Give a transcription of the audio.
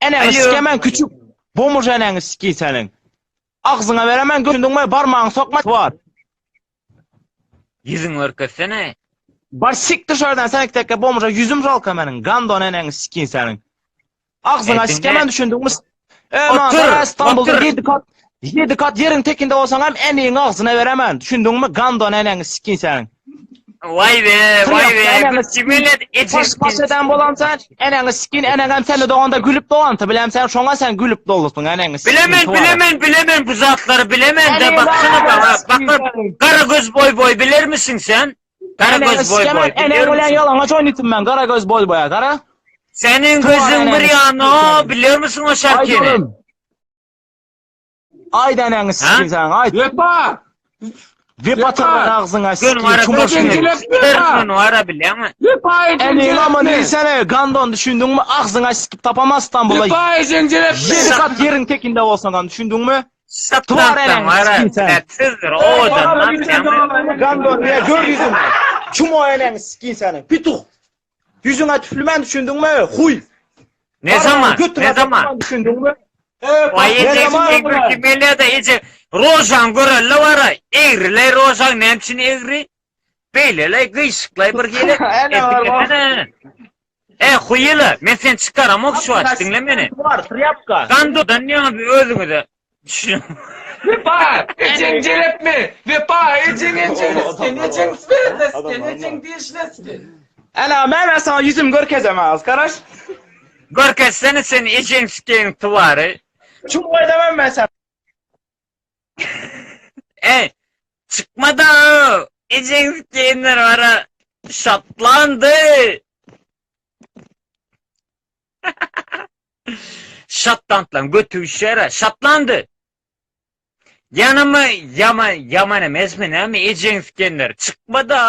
Eneňi Alo. sikemen küçük. Bomuz eneňi sikin seniň. Agzyňa beremen gördüňmi barmagyňy sokma bar. Ýüzüňi görkezsene. Bar sikdir şörden sen tekke bomža ýüzüm žalka meniň. Gandon eneňi sikin seniň. Agzyňa E, diňle. sikemen düşündiňmi? E, man, Otur, sana İstanbulda otur. 7 kat 7 kat ýeriň tekinde bolsaň hem eniň agzyna beremen. Düşündiňmi? Gandon eneňi sikin seniň. Vay be, vay be. Eneňi Kimin et Baş baş eden bolan sen, eneňi sikin, eneňem seni doganda gülüp doganta, bilem sen şoňa sen gülüp dolusyň, eneňi sikin. Bilemen, bilemen, bilemen bu zatlary bilemen de Eneňi baksana bana. sikin Bak, seniň. kara göz boy boy biler misin sen? Kara Eneňi göz boy sikemen, boy eneň biliyor bilen musun? ýalaňaç oýnatym ben, gara göz boy boya, gara. Senin Tuvar gözün bir eneňi yana, sikin. biliyor musun o Aýt şarkını? oğlum. Aýt eneňi sikin sen, aýt. Wepa! Wepa tyrlan agzyňa Gün sikin, var, çumaş gözün meni. Her gün var biliyor musun? Wepa ejeň Eneň amany jelepmi? sene, gandon düşündiňmi? Agzyňa sikip tapamaz İstanbul'a. Wepa ejeň jelepmi? Ýedi kat ýeriň tekinde bolsaň, düşündiňmi? Sattan eneňi var, sikin sen. Setsizdir, owadan lan biliyor musun? Gandon diye gör ýüzüňi. Çumo eneňi sikin seni. Pituh. Ýüzüňe tüflümen düşündiňmi? Huy. Ne zaman? Götüne Ne zaman? sokman Düşündiňmi? Vay Ne ece zaman bir bular? kimele de ece rojan görelle var ay. Eğrile rojan ne için eğri? Beylele gıyşıklay bir gele. Ene var, bak. E huyla men sen çıkaramok şu aç dinle meni. Var, trяpka. Gandodan ne abi özüňi de. Düşün. Wepa ejeň jelepmi? Wepa ejeň enjenesken, ejeň swetlesken, ejeň dişlesken. Ana, men sana ýüzüm görkezem az, karaş. Görkezsene sen ejeň sikeň tuwary. Çumo edemem ben sen. E çıkma da ejeň sikeňler bara şatlandy. Şatlandlan götüşere şatlandy. Ýanymy ýama ýaman emesmi näme ejeň sikenler çykma da.